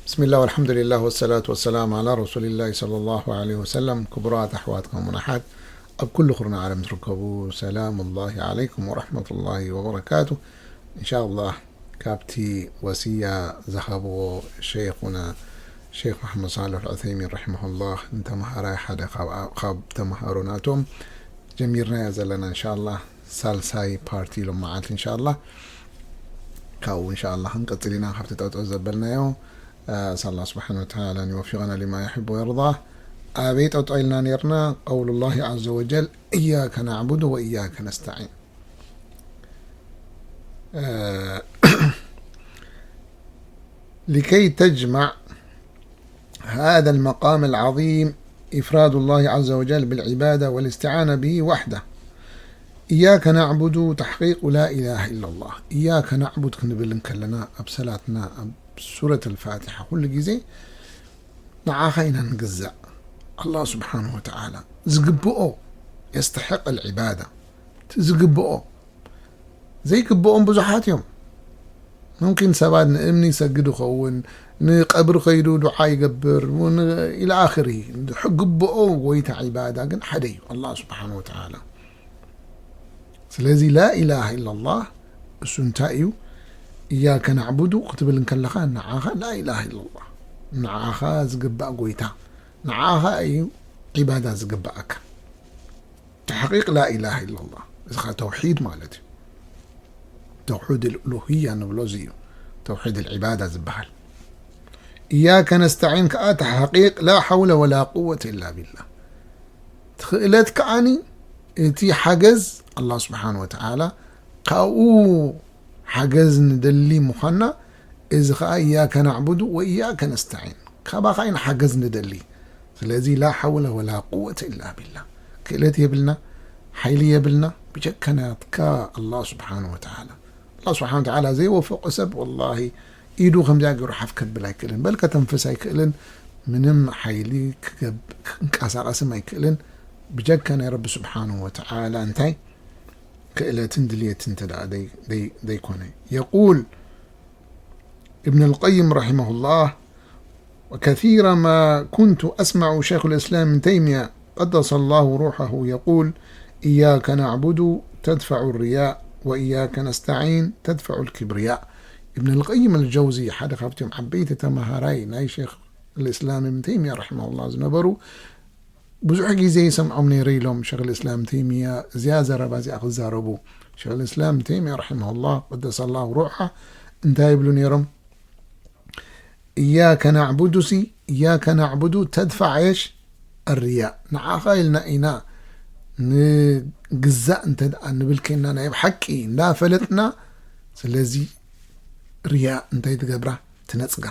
ብስሚላህ ወልሓምዱሊላህ ወሰላቱ ወሰላም ዓላ ረሱሊላህ ሰለላሁ ዓለይሂ ወሰለም። ክቡራት ኣሕዋት ከምኡን ኣሓት ኣብ ኩሉ ኩርናዕ ዓለም ትርከቡ፣ ሰላሙላሂ ዓለይኩም ወረሕመቱላሂ ወበረካቱ። እንሻላህ ካብቲ ወስያ ዝሃብዎ ሸይኹና ሸይኽ መሓመድ ሳልሕ ዑሰይሚን ረሒመሁላህ ንተምሃራይ ሓደ ካብ፣ ካብ ተምሃሮ ናቶም ጀሚርናዮ ዘለና እንሻላህ ሳልሳይ ፓርቲ ሎም መዓልቲ እንሻላህ ካብኡ እንሻላህ ክንቅፅል ኢና ካብቲ ጠጠው ዘበልናዮ። ኣስኣል ኣላህ ስብሓነ ወተዓላ ኣን ዩወፊቀና ሊማ ዩሕቡ ወየርዳ። ኣበይ ጠጠው ኢልና ነይርና? ቀውሉላሂ ዐዘ ወጀል፣ እያከ ናዕቡዱ ወእያከ ነስተዒን። لكي تجمع هذا المقام العظيم إفراد الله عز وجل بالعبادة والاستعانة به وحده. إياك نعبد تحقيق لا إله إلا الله. إياك نعبد ክንብል እንከለና ኣብ ሰላትና ኣብ ሱረት ኣልፋቲሓ ኩሉ ግዜ ንዓኻ ኢና ንግዛእ። ኣላህ ስብሓንሁ ወተዓላ ዝግብኦ የስተሕቅ ልዕባዳ ዝግብኦ ዘይግብኦም ብዙሓት እዮም። ሙምኪን ሰባት ንእምኒ ይሰግድ ይኸውን፣ ንቀብሪ ከይዱ ዱዓ ይገብር ኢላ ኣኽሪ። ግብኦ ጎይታ ዒባዳ ግን ሓደ እዩ፣ ኣላህ ስብሓን ወተዓላ። ስለዚ ላኢላሃ ኢላላህ እሱ እንታይ እዩ? እያከ ናዕቡዱ ክትብል እንከለኻ ንዓኻ ላኢላሃ ኢላላህ ንዓኻ ዝግባእ ጎይታ ንዓኻ እዩ ዒባዳ ዝግባኣካ። ተሕቂቅ ላኢላሃ ኢላላህ እዚ ኸዓ ተውሒድ ማለት እዩ። ተውሒድ ልኡሉህያ ንብሎ እዚ እዩ። ተውሒድ ልዕባዳ ዝበሃል። እያከ ነስተዒን ከኣ ተሕቂቅ ላ ሓውለ ወላ ቁወተ ኢላ ቢላህ። ትኽእለት ከዓኒ እቲ ሓገዝ ኣላህ ስብሓን ወተዓላ ካብኡ ሓገዝ ንደሊ ምዃንና፣ እዚ ኸዓ እያከ ናዕቡዱ ወእያከ ነስተዒን፣ ካባኻ ኢና ሓገዝ ንደሊ። ስለዚ ላ ሓውለ ወላ ቁወተ ኢላ ቢላህ፣ ክእለት የብልና፣ ሓይሊ የብልና፣ ብጀካ ናትካ ኣላህ ስብሓን ወተዓላ። ኣላህ ስብሓን ወተዓላ ዘይወፈቆ ሰብ ወላሂ ኢዱ ከምዚኣ ገይሩ ሓፍ ከብል ኣይክእልን፣ በል ከተንፍስ ኣይክእልን፣ ምንም ሓይሊ ክገብ-፣ ክንቀሳቐስም ኣይክእልን። ብጀካ ናይ ረቢ ስብሓን ወተዓላ እንታይ ክእለትን ድልየትን እንተ ደኣ ደይ-፣ ደይ-፣ ደይኮነ። የቁል ابن القيم رحمه الله: وكثيرا ما كنت أسمع شيخ الإسلام ابن تيمية قدس الله روحه يقول: إياك نعبد تدفع الرياء، وإياك نستعين تدفع الكبرياء. ኢብን ኣልቀይም ኣልጀውዚ ሓደ ካብቶም ዓበይቲ ተምሃራይ ናይ ሸይኽ ኣልእስላም እብን ተይሚያ ረሒመሁላህ ዝነበሩ ብዙሕ ግዜ ይሰምዖም ነይረ ኢሎም ሸይኽ ኣልእስላም ተይሚያ እዚኣ ዘረባ እዚኣ ክዛረቡ። ሸይኽ ኣልእስላም ተይሚያ ረሒመሁላህ ቀደሰላሁ ሩሓ እንታይ ይብሉ ነይሮም? እያከ ናዕቡዱ ሲ እያከ ናዕቡዱ ተድፋዕ የሽ ኣርያ ንዓኻ ኢልና ኢና ንግዛእ እንተ ደኣ ንብል ኬና ናይ ብሓቂ እንዳፈለጥና ስለዚ ርያ እንታይ ትገብራ ትነጽጋ።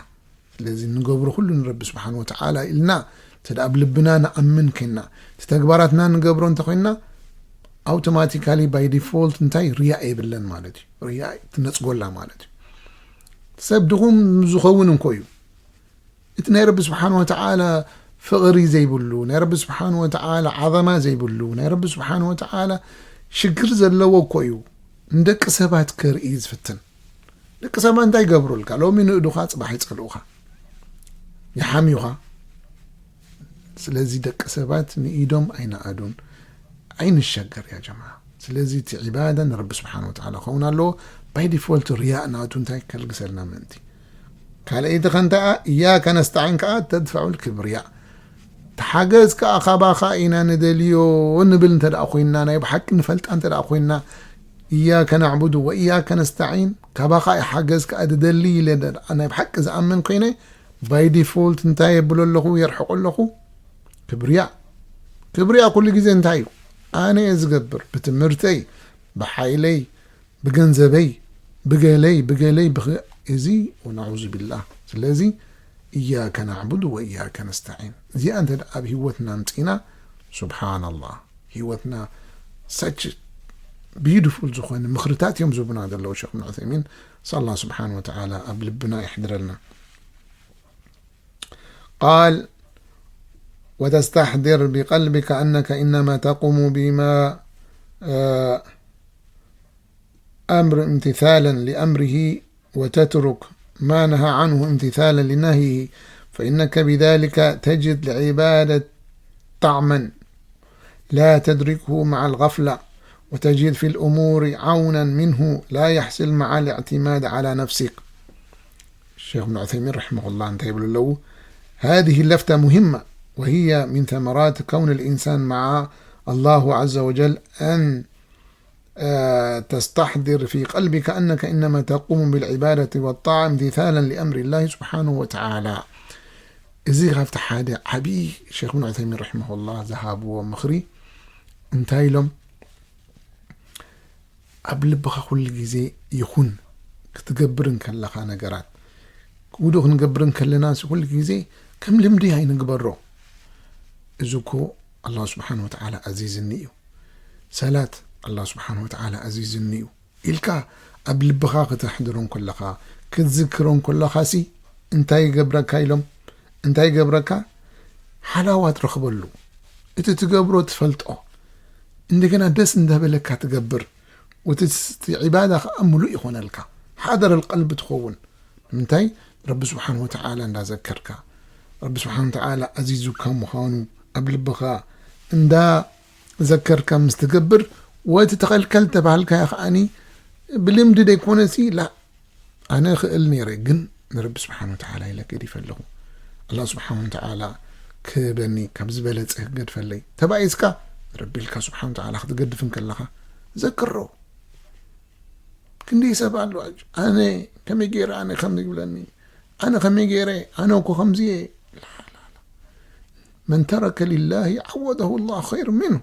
ስለዚ ንገብሮ ኩሉ ንረቢ ስብሓን ወተዓላ ኢልና እንተ ደኣ ኣብ ልብና ንኣምን ኬና እቲ ተግባራትና ንገብሮ እንተኮይንና ኣውቶማቲካሊ ባይ ዲፎልት እንታይ ርያ የብለን ማለት እዩ። ርያ ትነጽጎላ ማለት እዩ። ሰብ ድኹም ዝኸውን እንኮ እዩ። እቲ ናይ ረቢ ስብሓን ወተዓላ ፍቕሪ ዘይብሉ ናይ ረቢ ስብሓን ወተዓላ ዓዘማ ዘይብሉ ናይ ረቢ ስብሓን ወተዓላ ሽግር ዘለዎ እኮ እዩ። ንደቂ ሰባት ከርኢ ዝፍትን። ደቂ ሰባት እንታይ ይገብሩልካ? ሎሚ ንእዱኻ ጽባሕ ይጸልኡኻ ይሓምዩኻ። ስለዚ ደቂ ሰባት ንኢዶም ኣይነኣዱን። ኣይንሸገር ያ ጀማዓ። ስለዚ እቲ ዒባዳ ንረቢ ስብሓን ወተዓላ ክኸውን ኣለዎ። ባይ ዲፎልት ርያእ ናቱ እንታይ ከልግሰልና ምእንቲ ካልኣይቲ ኸንታኣ እያከ ነስተዒን ከኣ ተድፈዑ ልክብርያ ተሓገዝ ከኣ ካባኻ ኢና ንደልዮ ንብል እንተ ደኣ ኮይንና ናይ ብሓቂ ንፈልጣ እንተ ደኣ ኮይንና እያከ ናዕቡዱ ወእያከ ነስተዒን ካባኻ ሓገዝ ከኣ ድደሊ ኢለ ደኣ ናይ ብሓቂ ዝኣምን ኮይነ ባይ ዲፎልት እንታይ የብሎ ኣለኹ የርሕቆ ኣለኹ ክብርያ ክብርያ ኩሉ ግዜ እንታይ እዩ ኣነ እየ ዝገብር ብትምህርተይ ብሓይለይ ብገንዘበይ ብገለይ ብገለይ ብኽ እዚ ወናዑዙ ቢላህ ስለዚ እያከ ናዕቡዱ ወእያከ ነስተዒን እዚኣ እንተ ኣብ ህይወትና ኣምፂና ስብሓናላህ ህይወትና ሰች ቢዩቲፉል ዝኾነ ምኽርታት እዮም ዝቡና ዘለዉ ሸክ ብን ዑሰይሚን ሳላ ስብሓን ወተዓላ ኣብ ልብና ይሕድረልና قال وتستحضر بقلبك أنك إنما تقوم بما آه، أمر امتثالا لأمره وتترك ما نهى عنه امتثالا لنهيه، فإنك بذلك تجد العبادة طعما لا تدركه مع الغفلة، وتجد في الأمور عونا منه لا يحصل مع الاعتماد على نفسك. الشيخ ابن عثيمين رحمه الله انتهى يقول له: هذه اللفتة مهمة، وهي من ثمرات كون الإنسان مع الله عز وجل أن آه، تستحضر في قلبك أنك إنما تقوم بالعبادة والطاعة امتثالا لأمر الله سبحانه وتعالى. እዚ ካብቲ ሓደ ዓብዪ ሸይኽ ብን ዑሰይሚን ረሒመሁላህ ዝሃብዎ ምኽሪ እንታይ ኢሎም? ኣብ ልብኻ ኩሉ ግዜ ይኹን ክትገብር እንከለኻ ነገራት፣ ውዱእ ክንገብር እንከለና ኩሉ ግዜ ከም ልምዲ ኣይንግበሮ። እዚ እኮ ኣላህ ስብሓን ወተዓላ ኣዚዝኒ እዩ፣ ሰላት ኣላህ ስብሓን ወተዓላ ኣዚዝኒ እዩ ኢልካ ኣብ ልብኻ ክተሕድሮ እንከለኻ፣ ክትዝክሮ እንከለኻሲ እንታይ ይገብረካ ኢሎም? እንታይ ይገብረካ? ሓላዋ ትረኽበሉ። እቲ ትገብሮ ትፈልጦ። እንደገና ደስ እንዳበለካ ትገብር። ወቲ ስ-፣ እቲ ዒባዳ ኸዓ ምሉእ ይኾነልካ። ሓደር ኣልቀልቢ ትኸውን። ንምንታይ? ረቢ ስብሓን ወተዓላ እንዳዘከርካ፣ ረቢ ስብሓን ወተዓላ ኣዚዙካ ምዃኑ ኣብ ልብኻ እንዳዘከርካ ምስ ትገብር፣ ወቲ ተኸልከል ተባህልካዮ ኸዓኒ ብልምዲ ደይኮነሲ፣ ላ፣ ኣነ እኽእል ነይረ፣ ግን ንረቢ ስብሓን ወተዓላ ኢለ ገዲፈ ኣለኹ። ኣላህ ስብሓን ወተዓላ ክህበኒ ካብ ዝበለጸ ክገድፈለይ። ተባኢስካ ንረቢ ኢልካ ስብሓን ወተዓላ ክትገድፍ እንከለኻ ዘክሮ። ክንደይ ሰብ ኣሎ፣ ኣነ ከመይ ገይረ፣ ኣነ ከምዚ ይብለኒ፣ ኣነ ከመይ ገይረ፣ ኣነ እኮ ከምዚ እየ። ላ፣ ላ፣ ላ። መን ተረከ ሊላሂ ዓወደሁ ላሁ ኸይር ሚንሁ።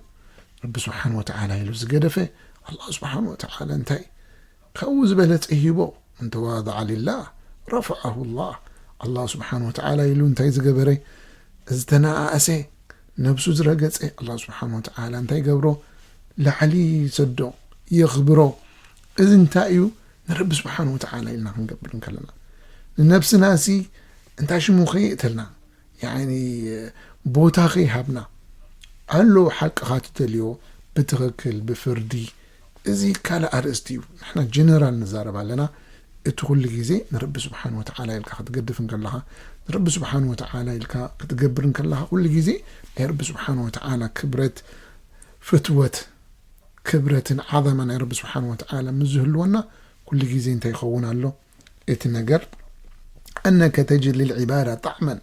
ረቢ ስብሓን ወተዓላ ኢሉ ዝገደፈ፣ ኣላህ ስብሓን ወተዓላ እንታይ ካብኡ ዝበለጸ ሂቦ። መን ተዋደዐ ሊላህ ረፈዐሁ ላህ። ኣላህ ስብሓን ወተዓላ ኢሉ እንታይ ዝገበረ? ዝተነኣኣሰ፣ ነብሱ ዝረገጸ፣ ኣላህ ስብሓን ወተዓላ እንታይ ይገብሮ? ላዕሊ ይሰዶ፣ የኽብሮ። እዚ እንታይ እዩ? ንረቢ ስብሓን ወተዓላ ኢልና ክንገብር እንከለና፣ ንነብስናሲ እንታይ ሽሙ ከየእተልና፣ ያኒ ቦታ ከይሃብና፣ ኣሎ ሓቅኻ ትደልዮ ብትኽክል ብፍርዲ፣ እዚ ካልእ ኣርእስቲ እዩ። ንሕና ጀነራል ንዛረብ ኣለና። እቲ ኩሉ ግዜ ንረቢ ስብሓን ወተዓላ ኢልካ ክትገድፍ እንከለኻ፣ ንረቢ ስብሓን ወተዓላ ኢልካ ክትገብር እንከለኻ፣ ኩሉ ግዜ ናይ ረቢ ስብሓን ወተዓላ ክብረት፣ ፍትወት፣ ክብረትን ዓዘማ ናይ ረቢ ስብሓን ወተዓላ ምስ ዝህልወና፣ ኩሉ ግዜ እንታይ ይኸውን ኣሎ? እቲ ነገር፣ ኣነከ ተጅድ ልልዒባዳ ጣዕመን።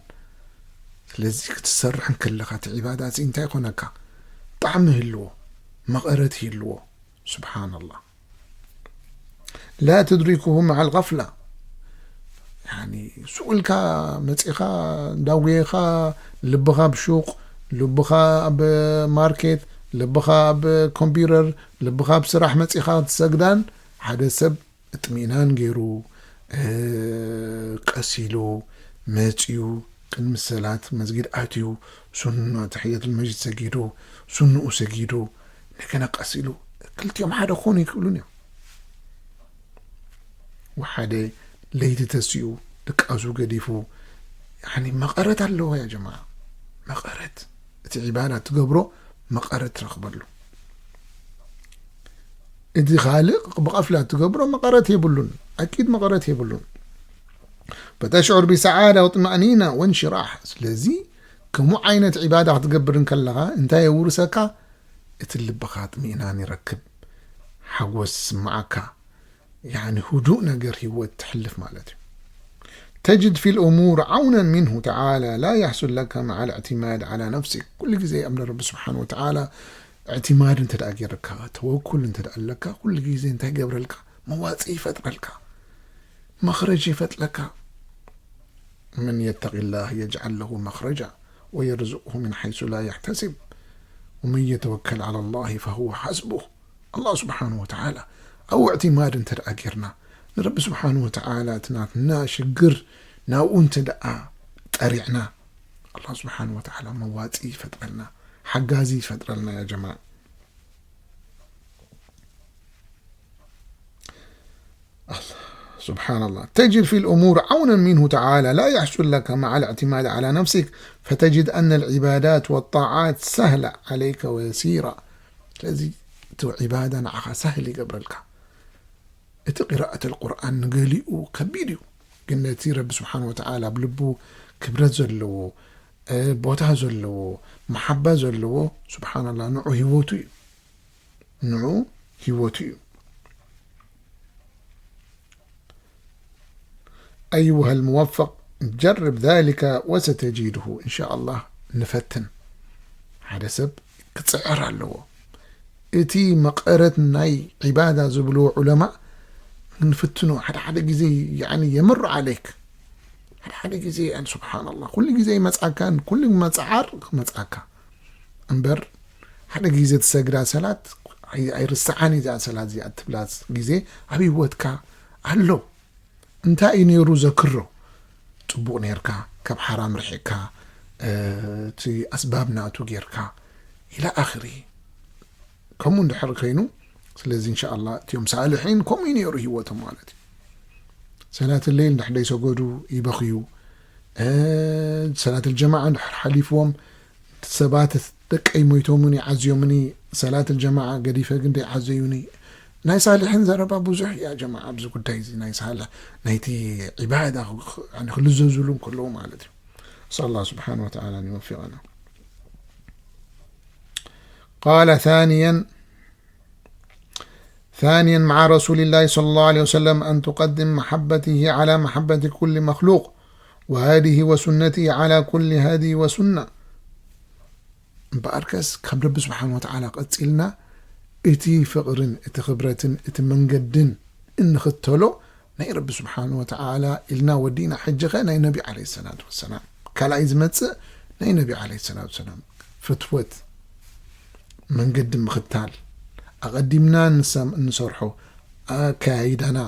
ስለዚ ክትሰርሕ እንከለኻ እቲ ዒባዳ እዚ እንታይ ይኾነካ? ጣዕሚ ይህልዎ፣ መቐረት ይህልዎ። ስብሓንላህ። ላ ትድሪኩሁ መዓል ገፍላ። ያኒ ሱቕ ኢልካ መጺኻ፣ ዳጉየኻ፣ ልብኻ ኣብ ሹቕ፣ ልብኻ ኣብ ማርኬት፣ ልብኻ ኣብ ኮምፒውተር፣ ልብኻ ኣብ ስራሕ መጺኻ ክትሰግዳን፣ ሓደ ሰብ እጥሚእናን ገይሩ፣ እ፣ ቀስ ኢሉ መጺኡ፣ ቅድሚ ሰላት መስጊድ ኣትዩ፣ ሱና ተሕየቱል መስጂድ ሰጊዱ፣ ሱንኡ ሰጊዱ፣ እንደገና ቀስ ኢሉ፣ ክልቲኦም ሓደ ክኾኑ ይክእሉን እዮም። ወሓደ ለይቲ ተሲኡ፣ ድቃሱ ገዲፉ፣ ያኒ መቐረት ኣለዎ ያ ጀማዓ። መቐረት፣ እቲ ዒባዳ ትገብሮ መቐረት ትረኽበሉ። እቲ ካልእ ብቐፍላ ትገብሮ መቐረት የብሉን። ኣኪድ መቐረት የብሉን። ፈተሽዑር ቢሰዓዳ ወጥማእኒና ወንሽራሕ። ስለዚ ከምኡ ዓይነት ዒባዳ ክትገብር እንከለኻ እንታይ የውርሰካ? እቲ ልብኻ ጥሚእናን ይረክብ፣ ሓጎስ ይስምዓካ። ያኒ ህዱእ ነገር ህይወት ትሕልፍ ማለት እዩ። ተጅድ ፊል እሙር ዓውነን ሚንሁ ተዓላ ላ ያሕሱል ለከ መዓል እዕትማድ ዓላ ነፍሲክ። ኩሉ ግዜ ኣብ ረቢ ስብሓን ወተዓላ እዕትማድ እንተ ደኣ ገይርካ፣ ተወኩል እንተ ደኣ ኣለካ፣ ኩሉ ግዜ እንታይ ይገብረልካ? መዋጽኢ ይፈጥረልካ፣ መኽረጅ ይፈጥረልካ። መን የተቂ ላህ የጅዓል ለሁ መኽረጃ ወየርዝቅሁ ምን ሓይሱ ላ ያሕተሲብ ወመን የተወከል ዓላ ላህ ፈሁወ ሓስቡህ። ኣላህ ስብሓን ወተዓላ ኣብኡ እዕትማድ እንተ ደኣ ጌርና፣ ንረቢ ስብሓን ወተዓላ እቲ ናትና ሽግር ናብኡ እንተ ደኣ ጠሪዕና፣ ኣላህ ስብሓን ወተዓላ መዋጺ ይፈጥረልና፣ ሓጋዚ ይፈጥረልና። ያ ጀማዓ፣ سبحان الله، تجد في الأمور عونا منه تعالى لا يحصل لك مع الاعتماد على نفسك، فتجد أن العبادات والطاعات سهلة عليك ويسيرة. ስለዚ እቲ ዒባዳ ንዓኻ ሳህል ይገብረልካ። እቲ ቅራኣት ኣልቁርኣን ንገሊኡ ከቢድ እዩ። ግን ነቲ ረቢ ስብሓን ወተዓላ ኣብ ልቡ ክብረት ዘለዎ፣ እ፣ ቦታ ዘለዎ፣ መሓባ ዘለዎ፣ ስብሓንላ፣ ንዑ ህይወቱ እዩ። ንዑ ህይወቱ እዩ። أيها الموفق، جرب ذلك وستجده إن شاء الله. ንፈትን። ሓደ ሰብ ክጽዕር ኣለዎ። እቲ መቐረት ናይ ዒባዳ ዝብልዎ ዑለማ ክንፍትኖ፣ ሓደ ሓደ ግዜ፣ ያኒ፣ የምሩ ዓለይክ። ሓደ ሓደ ግዜ፣ ያን፣ ስብሓንላህ፣ ኩሉ ግዜ ይመጽኣካን፣ ኩሉ መጽዓር ክመጽኣካ። እምበር፣ ሓደ ግዜ ትሰግዳ ሰላት፣ ኣይ-፣ ኣይርስዓን እዛ ሰላት እዚኣ ትብላ ግዜ ኣብ ህይወትካ ኣሎ። እንታይ እዩ ነይሩ ዘክሮ? ጽቡቕ ነይርካ፣ ካብ ሓራም ርሒቕካ፣ እ፣ እቲ ኣስባብ ናቱ ጌርካ፣ ኢላ ኣኽሪ። ከምኡ እንድሕር ከይኑ፣ ስለዚ እንሻኣላ እቲኦም ሳልሒን ከምኡ እዩ ነይሩ ህይወቶም ማለት እዩ። ሰላት ሌል እንድሕር ደይሰገዱ ይበኽዩ። እ፣ ሰላት ልጀማዓ እንድሕር ሓሊፍዎም፣ ሰባት ደቀይ ሞይቶሙኒ፣ ዓዝዮምኒ፣ ሰላት ልጀማዓ ገዲፈ ግን ደይዓዘዩኒ። ናይ ሳልሒን ዘረባ ብዙሕ እያ ጀማዓ ኣብዚ ጉዳይ እዚ ናይ ሳልሕ፣ ናይቲ ዒባዳ ክ-፣ ክ-፣ ያኒ ክልዘዙሉ እንከለዉ ማለት እዩ። نسأل الله سبحانه وتعالى أن يوفقنا. قال ثانيا، ثانيا مع رسول الله صلى الله عليه وسلم أن تقدم محبته على محبة كل مخلوق، وهذه وسنته على كل هذه وسنة. እምበኣርከስ ካብ ረቢ ስብሓን ወተዓላ ቀጺልና እቲ ፍቕርን እቲ ክብረትን እቲ መንገድን እንኽተሎ ናይ ረቢ ስብሓን ወተዓላ ኢልና ወዲእና። ሕጂ ኸ ናይ ነቢ ዓለይሂ ሰላቱ ወሰላም ካልኣይ ዝመጽእ ናይ ነቢ ዓለይሂ ሰላቱ ወሰላም ፍትወት መንገዲ ምኽታል፣ ኣቐዲምና ንሰም-፣ እንሰርሖ ኣካያይዳና፣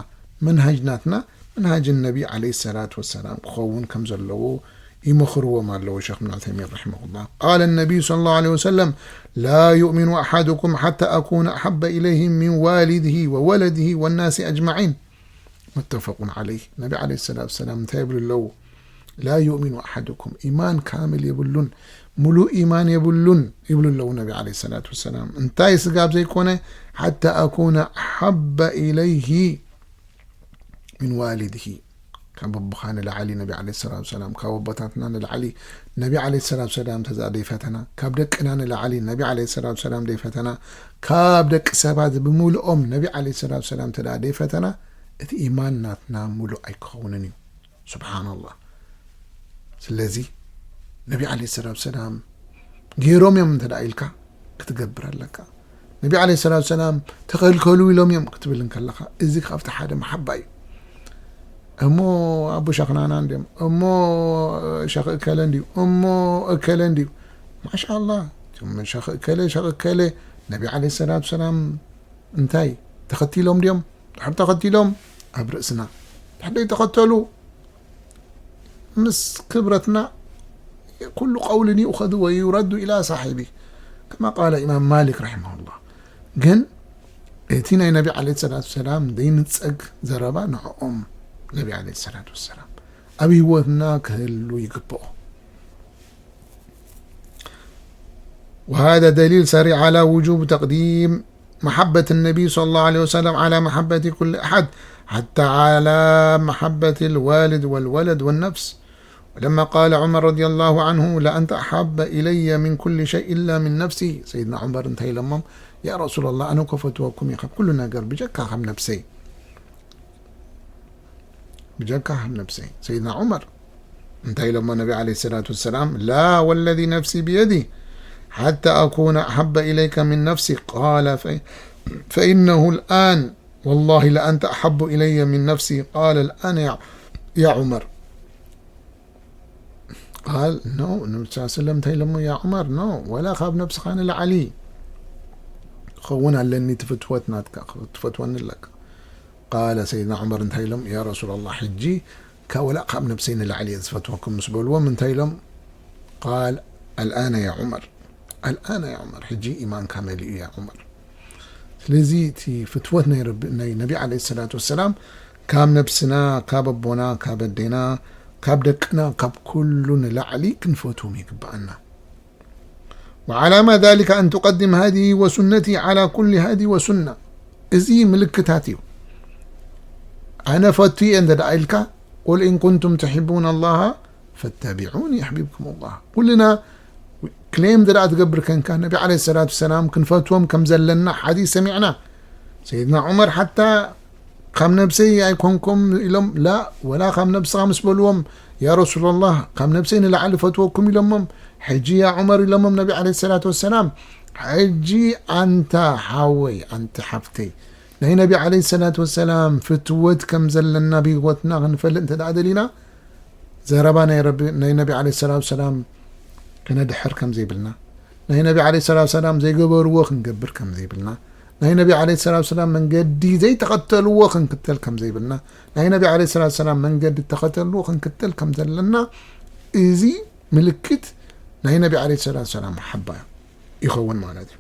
መንሃጅ ናትና፣ መንሃጅ ነቢ ዓለይሂ ሰላቱ ወሰላም ክኸውን ከም ዘለዎ ይመኽርዎም ኣለዉ ሸኽ እብን ዑሰይሚን ረሒመሁላህ። قال النبي صلى الله عليه وسلم: لا يؤمن أحدكم حتى أكون أحب إليه من والده وولده والناس أجمعين. متفق عليه. ነቢ ዓለይሂ ሰላቱ ወሰላም እንታይ ይብሉ ኣለዉ? لا يؤمن أحدكم، ኢማን ካምል የብሉን፣ ሙሉእ ኢማን የብሉን ይብሉ ኣለዉ ነቢ ዓለይሂ ሰላቱ ወሰላም። እንታይ ስጋብ ዘይኮነ፣ حتى أكون أحب إليه من والده، ካብ ኣቦኻ ንላዕሊ ነቢ ዓለይሂ ሰላቱ ወሰላም፣ ካብ ኣቦታትና ንላዕሊ ነቢ ዓለይሂ ሰላቱ ወሰላም ተዛ ደይፈተና፣ ካብ ደቅና ንላዕሊ ነቢ ዓለይሂ ሰላቱ ወሰላም ደይፈተና፣ ካብ ደቂ ሰባት ብምሉኦም ነቢ ዓለይሂ ሰላቱ ወሰላም ተዳ ደይፈተና፣ እቲ ኢማን ናትና ሙሉእ ኣይክኸውንን እዩ። ሱብሓነላህ። ስለዚ ነቢ ዓለይሂ ሰላቱ ሰላም ገይሮም እዮም እንተ ደኣ ኢልካ ክትገብር ኣለካ። ነቢ ዓለይሂ ሰላቱ ሰላም ተኸልከሉ ኢሎም እዮም ክትብል እንከለኻ፣ እዚ ካብቲ ሓደ መሓባ እዩ። እሞ ኣቦ ሸኽናና እንድዮም፣ እሞ ሸኽ እከለ እንድዩ፣ እሞ እከለ እንድዩ። ማሻኣላህ፣ እቶም ሸኽ እከለ፣ ሸኽ እከለ ነቢ ዓለይሂ ሰላቱ ሰላም እንታይ ተኸቲሎም ድዮም? ድሕር ተኸቲሎም ኣብ ርእስና። ድሕር ደይተኸተሉ ምስ ክብረትና ኩሉ ቀውልን ይእኸዙ ወዩረዱ ኢላ ሳሒቢ። ከማ ቃለ ኢማም ማሊክ ረሒመሁላህ። ግን እቲ ናይ ነቢ ዓለይሂ ሰላቱ ሰላም ዘይንጸግ ዘረባ ንዕኦም ነቢ ዓለይሂ ሰላቱ ወሰላም ኣብ ህይወትና ክህሉ ይግብኦ። وهذا دليل صريح على وجوب تقديم محبة النبي صلى الله عليه وسلم على محبة كل أحد، حتى على محبة الوالد والولد والنفس. ولما قال عمر رضي الله عنه: "لأنت أحب إلي من كل شيء إلا من نفسي"، ሰይድና ዑመር እንታይ ኢሎሞም? ያ ረሱላላህ፣ ኣነ እኮ ፈትወኩም እየ ካብ ኩሉ ነገር ብጀካ ካብ ነብሰይ። ብጀካ ካብ ነብሰይ። ሰይድና ዑመር እንታይ ኢሎሞ ነቢ ዓለይሂ ሰላቱ ወሰላም? لا والذي نفسي بيده حتى أكون أحب إليك من نفسي. قال: "ف-، فإنه الآن والله لأنت أحب إلي من نفسي." قال: "الآن يا، يا عمر." قال: "ኖ፣ ነቢ ሰለላሁ ዐለይሂ ወሰለም እንታይ ኢሎሞ? ያ ዑመር፣ ኖ፣ ወላ ካብ ነብስኻ ንላዕሊ ክኸውን ኣለኒ ትፍትወት ናትካ፣ ክትፈትወኒ ኣለካ።" ቃለ ሰይድና ዑመር እንታይ ኢሎም? ያ ረሱላላህ፣ ሕጂ ካ-፣ ወላ ካብ ነብሰይ ንላዕሊ እየ ዝፈትወኩም ምስ በልዎም እንታይ ኢሎም? ቃል፣ ኣልኣነ ያ ዑመር፣ ኣልኣነ ያ ዑመር፣ ሕጂ ኢማንካ መሊኡ ያ ዑመር። ስለዚ እቲ ፍትወት ናይ ረቢ-፣ ናይ ነቢ ዓለይሂ ሰላቱ ወሰላም ካብ ነብስና፣ ካብ ኣቦና፣ ካብ ኣዴና፣ ካብ ደቅና፣ ካብ ኩሉ ንላዕሊ ክንፈትዎም ይግብኣና። وعلامة ذلك أن تقدم هذه وسنتي على كل هذه وسنة. እዚ ምልክታት እዩ። ኣነ ፈቱ እየ እንተ ደኣ ኢልካ፣ قل إن كنتم تحبون الله فاتبعوني يحببكم الله. ኩልና ክሌም እንተ ደኣ ትገብር ከንካ፣ ነቢ ዓለይሂ ሰላቱ ወሰላም ክንፈትዎም ከም ዘለና ሓዲስ ሰሚዕና። ሰይድና ዑመር ሓታ ካብ ነብሰይ ኣይኮንኩም ኢሎም፣ ላ፣ ወላ ካብ ነብስኻ ምስ በልዎም፣ ያ ረሱላላህ፣ ካብ ነብሰይ ንላዕሊ ፈትወኩም ኢሎሞም። ሕጂ ያ ዑመር ኢሎሞም ነቢ ዓለይሂ ሰላቱ ወሰላም። ሕጂ ኣንታ ሓወይ፣ ኣንቲ ሓፍተይ፣ ናይ ነቢ ዓለይሂ ሰላቱ ወሰላም ፍትወት ከም ዘለና ብህይወትና ክንፈልጥ እንተ ደኣ ደሊና፣ ዘረባ ናይ ረቢ፣ ናይ ነቢ ዓለይሂ ሰላቱ ወሰላም ከነድሕር ከም ዘይብልና፣ ናይ ነቢ ዓለይሂ ሰላቱ ወሰላም ዘይገበርዎ ክንገብር ከም ዘይብልና፣ ናይ ነቢ ዓለይሂ ሰላቱ ወሰላም መንገዲ ዘይተኸተልዎ ክንክተል ከም ዘይብልና፣ ናይ ነቢ ዓለይሂ ሰላቱ ወሰላም መንገዲ ተኸተልዎ ክንክተል ከም ዘለና፣ እዚ ምልክት ናይ ነቢ ዓለይሂ ሰላቱ ወሰላም ሓባ ይኸውን ማለት እዩ።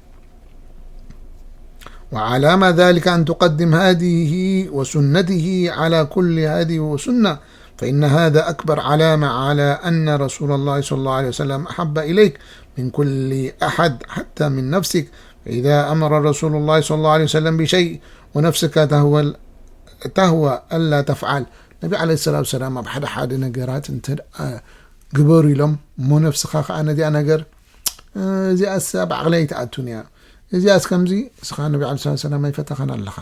وعلامة ذلك أن تقدم هديه وسنته على كل هدي وسنة، فإن هذا أكبر علامة على أن رسول الله صلى الله عليه وسلم أحب إليك من كل أحد حتى من نفسك. فإذا أمر رسول الله صلى الله عليه وسلم بشيء ونفسك تهوى، تهوى ألا تفعل. ነቢ ዓለይሂ ሰላቱ ወሰላም ኣብ ሓደ ሓደ ነገራት እንተ ደኣ ግበሩ ኢሎም፣ እሞ ነፍስኻ ኸኣ ነዚኣ ነገር፣ "እ፣ እዚኣስ ኣብ ዓቕለይ ኣይትኣቱን እያ፣ እዚኣስ ከምዚ"፣ እስኻ ነቢ ዓለይሂ ሰላቱ ወሰላም ኣይፈተኻን ኣለኻ።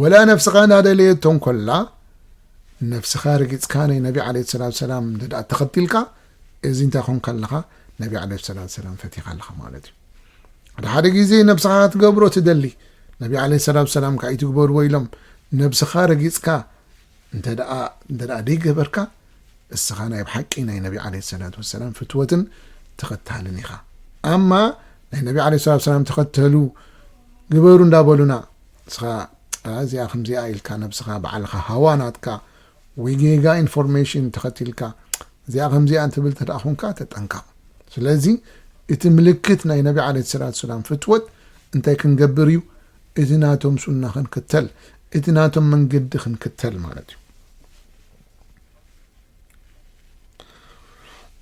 ወላ ነፍስኻ እናደለየቶ እንከላ፣ ነፍስኻ ረጊጽካ ናይ ነቢ ዓለይሂ ሰላቱ ወሰላም እንተ ደኣ ተኸቲልካ፣ እዚ እንታይ ኮንካ ኣለኻ? ነቢ ዓለይሂ ሰላቱ ወሰላም ፈቲኻ ኣለኻ ማለት እዩ። ሓደ ሓደ ግዜ ነብስኻ ክትገብሮ ትደሊ፣ ነቢ ዓለይሂ ሰላቱ ወሰላም ከኣ ኣይትግበርዎ ኢሎም፣ ነብስኻ ረጊጽካ እንተ ደኣ፣ እንተ ደኣ ደይገበርካ፣ እስኻ ናይ ብሓቂ ናይ ነቢ ዓለይሂ ሰላቱ ወሰላም ፍትወትን ተኸታልን ኢኻ። ኣማ ናይ ነቢ ዓለይሂ ሰላቱ ወሰላም ተኸተሉ፣ ግበሩ እንዳበሉና፣ እስኻ፣ "ኣ፣ እዚኣ ከምዚኣ" ኢልካ ነብስኻ ባዕልኻ ሃዋ ናትካ ወይ ጌጋ ኢንፎርሜሽን ተኸቲልካ፣ "እዚኣ ከምዚኣ" እንትብል እንተ ደኣ ኹንካ፣ ተጠንቀቕ። ስለዚ እቲ ምልክት ናይ ነቢ ዓለይሂ ሰላቱ ወሰላም ፍትወት እንታይ ክንገብር እዩ? እቲ ናቶም ሱና ክንክተል፣ እቲ ናቶም መንገዲ ክንክተል ማለት እዩ።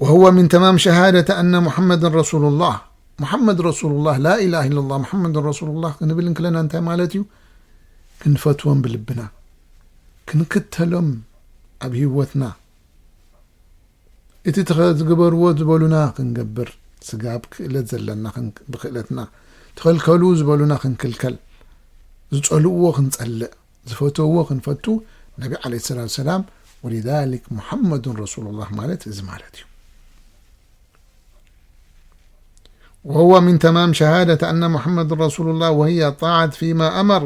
وهو من تمام شهادة أن محمدا رسول الله. محمد رسول الله، لا إله إلا الله، محمد رسول الله ክንብል እንክለና እንታይ ማለት እዩ? ክንፈትዎም ብልብና፣ ክንክተሎም ኣብ ህይወትና፣ እቲ ትኸ-፣ ዝግበርዎ ዝበሉና ክንገብር፣ ስጋብ ክእለት ዘለና ክን-፣ ብክእለትና፣ ተኸልከሉ ዝበሉና ክንክልከል፣ ዝጸልእዎ ክንጸልእ፣ ዝፈተውዎ ክንፈቱ፣ ነቢ ዓለይሂ ሰላቱ ወሰላም፣ ولذلك محمد رسول الله ማለት እዚ ማለት እዩ። وهو من تمام شهادة أن محمد رسول الله وهي طاعة فيما أمر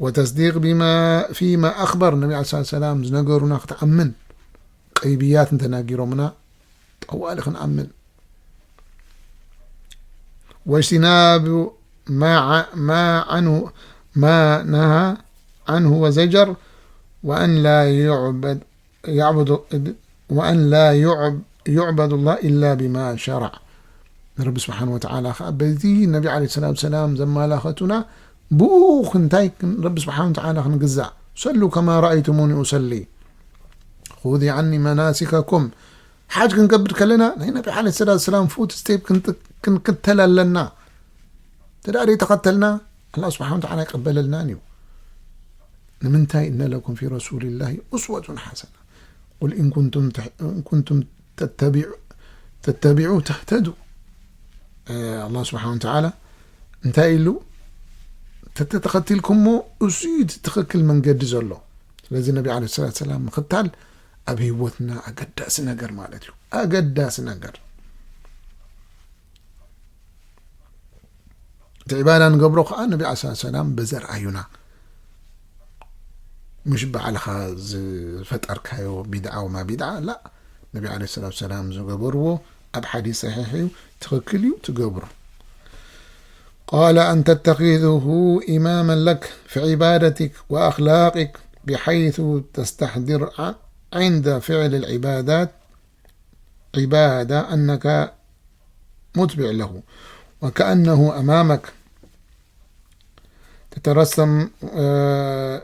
وتصديق بما فيما أخبر. ነቢ ዓለይሂ ሰላቱ ወሰላም ዝነገሩና ክትኣምን፣ ቀይብያት እንተናጊሮምና ጠዋሊ ክንኣምን። واجتناب ما ع-، ما عنه، ما نهى عنه وزجر، وأن لا يعبد، يعبد، وأن لا يعب-، يعبد الله إلا بما شرع. ረቢ ስብሓን ወተዓላ ኸዓ በዚ ነቢ ዓለይሂ ሰላቱ ወሰላም ዘመላኸቱና ብኡ ክንታይ ክን-፣ ረቢ ስብሓን ወተዓላ ክንግዛእ። صلوا كما رأيتموني أصلي خذوا عني مناسككم. ሓጅ ክንገብር ከለና ናይ ነቢ ዓለይሂ ሰላቱ ወሰላም ፉት ስቴፕ ክንጥ-፣ ክንክተል ኣለና። እንተ ደኣ ዘይተኸተልና ኣላህ ስብሓን ወተዓላ ኣይቀበለልናን እዩ። ንምንታይ? إن لكم في رسول الله أسوة حسنة. قل إن كنتم تح-، إن كنتم تتبعوا، تتبعوا تهتدوا. እ፣ ኣላህ ስብሓን ወተዓላ እንታይ ኢሉ? ተተተኸቲልኩሞ፣ እሱ እዩ እቲ ትኽክል መንገዲ ዘሎ። ስለዚ ነቢ ዓለይሂ ሰላቱ ወሰላም ምኽታል ኣብ ህይወትና ኣገዳሲ ነገር ማለት እዩ። ኣገዳሲ ነገር። እቲ ዒባዳ ንገብሮ ኸዓ ነቢ ዓለይሂ ሰላቱ ወሰላም በዚ ኣርኣዩና። ምሽ ባዕልኻ ዝፈጠርካዮ ቢድዓ ወማ ቢድዓ፣ ላ። ነቢ ዓለይሂ ሰላቱ ወሰላም ዝገበርዎ ኣብ ሓዲስ ሰሒሕ እዩ፣ ትኽክል እዩ፣ ትገብሮ። قال أن تتخذه إماما لك في عبادتك وأخلاقك بحيث تستحضر ع-، عند فعل العبادات، عبادة، أنك متبع له وكأنه أمامك تترسم، آه،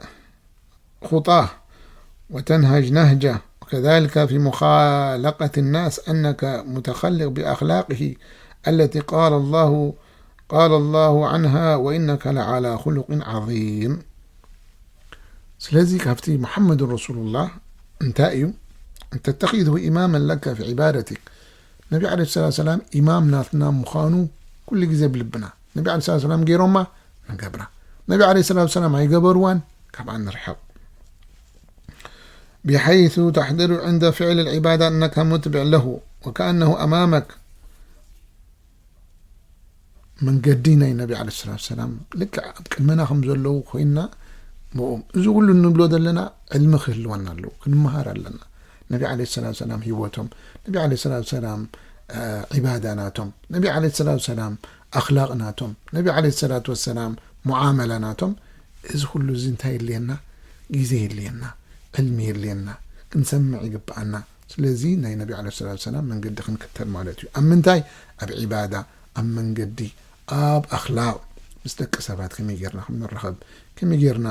خطاه وتنهج نهجه، وكذلك في مخالقة الناس أنك متخلق بأخلاقه التي قال الله، قال الله عنها: وإنك لعلى خلق عظيم. ስለዚ ካብቲ ሙሓመድ ረሱሉላህ እንታይ እዩ? أن تتخذه إماما لك في عبادتك. ነቢ ዓለይሂ ሰላቱ ሰላም ኢማም ናትና ምዃኑ ኩሉ ግዜ ብልብና፣ ነቢ ዓለይሂ ሰላቱ ሰላም ገይሮማ፣ ንገብራ። ነቢ ዓለይሂ ሰላቱ ሰላም ኣይገበርዋን፣ ካብኣ ንርሕቕ። بحيث تحضر عند فعل العبادة أنك متبع له وكأنه أمامك. መንገዲ ናይ ነቢ ዓለይሂ ሰላቱ ሰላም ልክዕ ኣብ ቅድመና ከም ዘለዉ ኮይንና፣ ብኦም እዚ ኩሉ እንብሎ ዘለና ዕልሚ ክህልወና ኣለዎ፣ ክንመሃር ኣለና። ነቢ ዓለይሂ ሰላቱ ሰላም ህይወቶም፣ ነቢ ዓለይሂ ሰላቱ ሰላም፣ እ፣ ዒባዳ ናቶም፣ ነቢ ዓለይሂ ሰላቱ ሰላም ኣኽላቕ ናቶም፣ ነቢ ዓለይሂ ሰላቱ ወሰላም ሙዓመላ ናቶም። እዚ ኩሉ እዚ እንታይ የድልየና? ግዜ የድልየና፣ ዕልሚ የድልየና፣ ክንሰምዕ ይግብኣና። ስለዚ ናይ ነቢ ዓለይሂ ሰላቱ ሰላም መንገዲ ክንክተል ማለት እዩ። ኣብ ምንታይ? ኣብ ዒባዳ፣ ኣብ መንገዲ፣ ኣብ ኣኽላቕ፣ ምስ ደቂ ሰባት ከመይ ጌርና ከም ንራኸብ፣ ከመይ ጌርና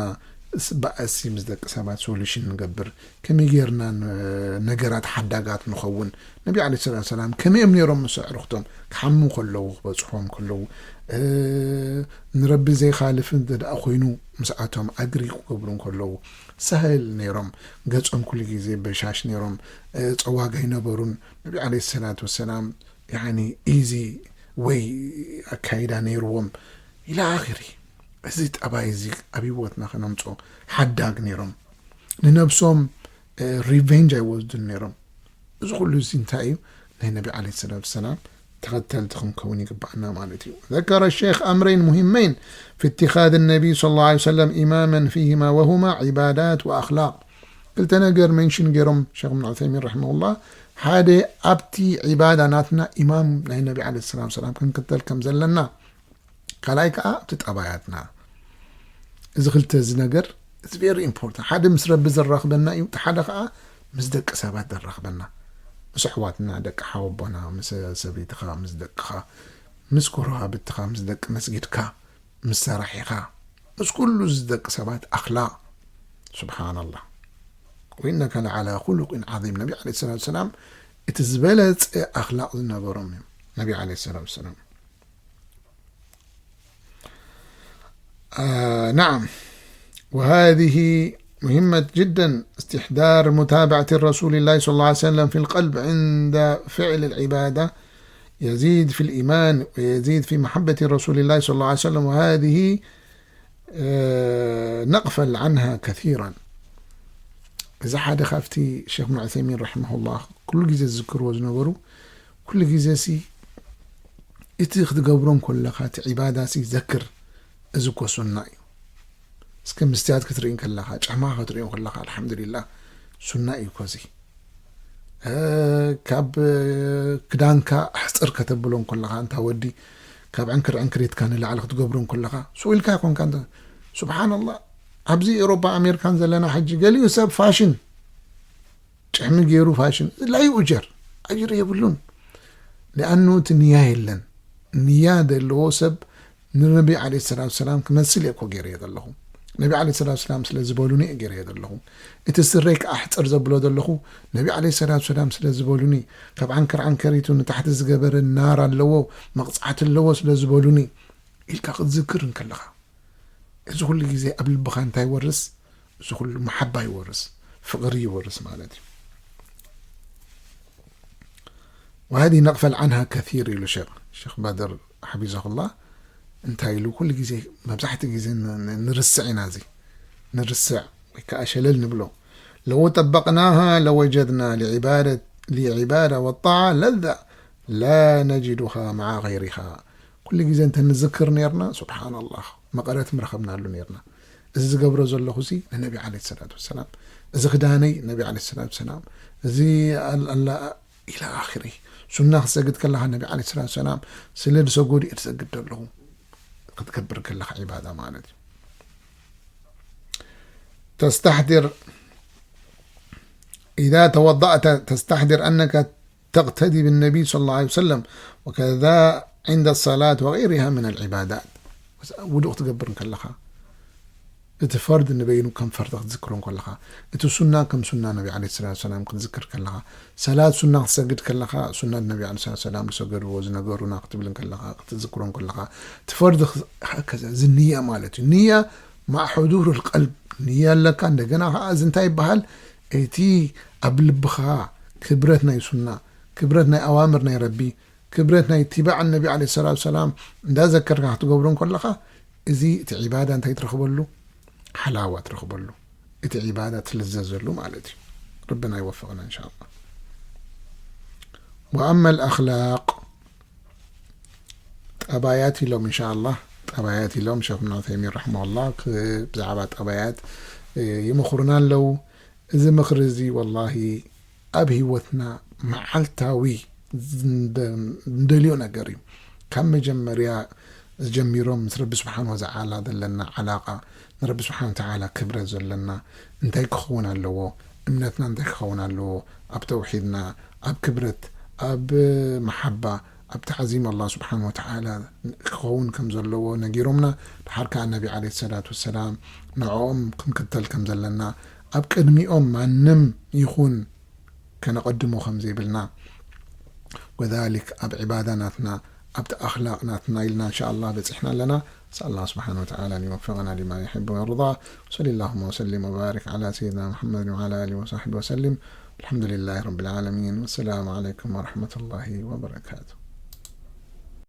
ስ-፣ ባእሲ ምስ ደቂ ሰባት ሶሉሽን ንገብር፣ ከመይ ጌርና ን-፣ ነገራት ሓዳጋት ንኸውን። ነቢ ዓለይሂ ሰላቱ ሰላም ከመይ እዮም ነይሮም ምስ ኣዕሩኽቶም? ክሓሙ ከለዉ፣ ክበጽሖም ከለዉ፣ እ፣ ንረቢ ዘይኻልፍ እንተ ደኣ ኮይኑ ምስኣቶም ኣግሪ ክገብሩ እንከለዉ፣ ሳህል ነይሮም። ገጾም ኩሉ ግዜ በሻሽ ነይሮም። እ፣ ጸዋግ ኣይነበሩን። ነቢ ዓለይሂ ሰላቱ ወሰላም፣ ያኒ፣ ኢዚ ወይ ኣካይዳ ነይርዎም። ኢላ ኣኺሪ። እዚ ጠባይ እዚ ኣብ ህይወትና ከነምጾ ሓዳግ ነይሮም። ንነብሶም፣ እ፣ ሪቨንጅ ኣይወስዱን ነይሮም። እዚ ኩሉ እዚ እንታይ እዩ? ናይ ነቢ ዓለይሂ ሰላቱ ወሰላም ተኸተልቲ ክንከውን ይግባኣና ማለት እዩ። ذكر الشيخ أمرين مهمين في اتخاذ النبي صلى الله عليه وسلم إماما فيهما، وهما عبادات وأخلاق. ክልተ ነገር ሜንሽን ገይሮም ሸኽ እብን ዑሰይሚን ረሒመሁላህ። ሓደ ኣብቲ ዒባዳ ናትና ኢማም ናይ ነቢ ዓለይሂ ሰላቱ ወሰላም ክንክተል ከም ዘለና፣ ካልኣይ ከዓ ኣብቲ ጠባያትና። እዚ ክልተ እዚ ነገር፣ it's very important። ሓደ ምስ ረቢ ዘራኽበና እዩ፣ እቲ ሓደ ከዓ ምስ ደቂ ሰባት ዘራኽበና። ምስ ኣሕዋትና፣ ደቂ ሓወቦና፣ ምስ ሰበይትኻ፣ ምስ ደቅኻ፣ ምስ ጎረባብትኻ፣ ምስ ደቂ መስጊድካ፣ ምስ ሰራሒኻ፣ ምስ ኩሉ እዚ ደቂ ሰባት ኣኽላቕ። ሱብሓነላህ። وإنك لعلى خلق عظيم። ነቢ ዓለይሂ ሰላቱ ወሰላም እቲ ዝበለጸ ኣኽላቕ ዝነበሮም እዮም። ነቢ ዓለይሂ ሰላቱ ወሰላም። آه، نعم. وهذه مهمة جدًا، استحضار متابعة رسول الله صلى الله عليه وسلم في القلب عند فعل العبادة يزيد في الإيمان ويزيد في محبة رسول الله صلى الله عليه وسلم، وهذه، آه، نغفل عنها كثيرًا. እዚ ሓደ ካብቲ ሸኽ እብን ዑሰይሚን ረሒመሁላህ ኩሉ ግዜ ዝዝክርዎ ዝነበሩ፣ ኩሉ ግዜ ሲ እቲ ክትገብሮ እንከለኻ፣ እቲ ዒባዳ ሲ ዘክር፣ እዚ እኮ ሱና እዩ። እስከ ምስትያት ክትርኢ እንከለኻ፣ ጫማ ክትርኢ እንከለኻ፣ ኣልሓምዱሊላህ፣ ሱና እዩ እኮ እዚ። እ፣ ካብ ክዳንካ ኣሕጽር ከተብሎ እንከለኻ፣ እንታ ወዲ፣ ካብ ዕንክር ዕንክሪትካ ንላዕሊ ክትገብሮ እንከለኻ፣ ስኡ ኢልካ ኣይኮንካ እንተ-፣ ሱብሓነላህ፣ ኣብዚ ኤውሮጳ ኣሜሪካን ዘለና ሕጂ፣ ገሊኡ ሰብ ፋሽን፣ ጭሕሚ ገይሩ ፋሽን፣ ላ ዩእጀር፣ ኣጅሪ የብሉን። ሊኣኑ እቲ ንያ የለን። ንያ ዘለዎ ሰብ ንነቢ ዓለይሂ ሰላቱ ሰላም ክመስል እየ እኮ ገይረዮ ዘለኹ። ነቢ ዓለይሂ ሰላቱ ሰላም ስለ ዝበሉኒ እየ ገይረዮ ዘለኹ። እቲ ስረይ ክኣ ሕጽር ዘብሎ ዘለኹ ነቢ ዓለይሂ ሰላቱ ሰላም ስለ ዝበሉኒ፣ ካብ ዓንከር ዓንከሪቱ ንታሕቲ ዝገበረ ናር ኣለዎ፣ መቕጻዕቲ ኣለዎ ስለ ዝበሉኒ ኢልካ ክትዝክር እንከለኻ፣ እዚ ኩሉ ግዜ ኣብ ልብኻ እንታይ ይወርስ? እዚ ኩሉ መሓባ ይወርስ፣ ፍቕሪ ይወርስ ማለት እዩ። وهذه نغفل عنها كثير ኢሉ ሸኽ፣ ሸኽ ባድር ሓፊዘሁላህ። እንታይ ኢሉ? ኩሉ ግዜ፣ መብዛሕትኡ ግዜ ን-፣ ን-፣ ንርስዕ ኢና፣ እዚ ንርስዕ ወይ ከዓ ሸለል ንብሎ። لو طبقناها لوجدنا لعبادة، لعبادة والطاعة لذة لا نجدها مع غيرها. ኩሉ ግዜ እንተ ንዝክር ነርና፣ ሱብሓነላህ፣ መቐረት ምረኸብናሉ ነርና። እዚ ዝገብሮ ዘለኹ እዚ ንነቢ ዓለይሂ ሰላቱ ወሰላም፣ እዚ ክዳነይ ነቢ ዓለይሂ ሰላቱ ወሰላም፣ እዚ ኣል-፣ ኣላ-፣ ኢላ ኣኺሪ። ሱና ክትሰግድ ከለኻ ነቢ ዓለይሂ ሰላቱ ወሰላም ስለ ዝሰገዱ እየ ዝሰግድ ዘለኹ። ክትገብር ከለኻ ዒባዳ ማለት እዩ። تستحضر إذا توضأت تستحضر أنك تقتدي بالنبي صلى الله عليه وسلم، وكذا عند الصلاة وغيرها من العبادات። ውዱእ ክትገብር እንከለኻ፣ እቲ ፈርድ ንበይኑ ከም ፈርድ ክትዝክሮ እንከለኻ፣ እቲ ሱና ከም ሱና ነቢ ዓለይሂ ሰላቱ ወሰላም ክትዝክር ከለኻ፣ ሰላት ሱና ክትሰግድ ከለኻ፣ ሱና ነቢ ዓለይሂ ሰላቱ ወሰላም ዝሰገድዎ ዝነገሩና ክትብል እንከለኻ፣ ክትዝክሮ እንከለኻ፣ እቲ ፈርድ ክ-፣ ሃከዛ፣ እዚ ንያ ማለት እዩ። ንያ ማዕ ሕዱር ልቀልብ ንያ ኣለካ። እንደገና ከዓ እዚ እንታይ ይበሃል? እቲ ኣብ ልብኻ ክብረት ናይ ሱና፣ ክብረት ናይ ኣዋምር ናይ ረቢ፣ ክብረት ናይ ትባዕ ነቢ ዓለይሂ ሰላቱ ሰላም እንዳዘከርካ ክትገብሮ እንከለኻ፣ እዚ እቲ ዒባዳ እንታይ ትረኽበሉ? ሓላዋ ትረኽበሉ። እቲ ዒባዳ ትልዘዘሉ ማለት እዩ። ረብና ይወፍቕና እንሻ ኣላህ። ወኣማ ኣልኣኽላቅ፣ ጠባያት ኢሎም እንሻ ኣላህ፣ ጠባያት ኢሎም ሸይኽና ዑሰይሚን ረሕመሁላህ ክ-፣ ብዛዕባ ጠባያት፣ እ፣ ይምኽሩና ኣለዉ። እዚ ምኽሪ እዚ ወላሂ ኣብ ህይወትና መዓልታዊ እንደ-፣ እንደልዮ ነገር እዩ። ካብ መጀመርያ ጀሚሮም ምስ ረቢ ስብሓን ወተዓላ ዘለና ዓላቃ፣ ንረቢ ስብሓን ወተዓላ ክብረት ዘለና እንታይ ክኸውን ኣለዎ? እምነትና እንታይ ክኸውን ኣለዎ? ኣብ ተውሒድና፣ ኣብ ክብረት፣ ኣብ መሓባ፣ ኣብ ተዓዚም ኣላህ ስብሓን ወተዓላ ክኸውን ከም ዘለዎ ነጊሮምና። ድሓር ከኣ ነቢ ዓለይሂ ሰላቱ ወሰላም ንዕኦም ክንክተል ከም ዘለና፣ ኣብ ቅድሚኦም ማንም ይኹን ከነቐድሞ ከም ዘይብልና፣ ወዛሊክ ኣብ ዒባዳ ናትና፣ ኣብቲ ኣኽላቕ ናትና ኢልና እንሻ ኣላህ በጺሕና ኣለና። ንስኣል ኣላህ ስብሓነ ወተዓላ ኣን ይወፍቀና ሊማ ዩሕቡ ወየርዳ። ወሰሊ ላሁመ ወሰሊም ወባሪክ ዓላ ሰይድና ሙሐመድን ወዓላ ኣሊሂ ወሳሕቢሂ ወሰሊም። ወልሐምዱሊላሂ ረቢል ዓለሚን። ወሰላሙ ዓለይኩም ወረሕመቱላሂ ወበረካቱ።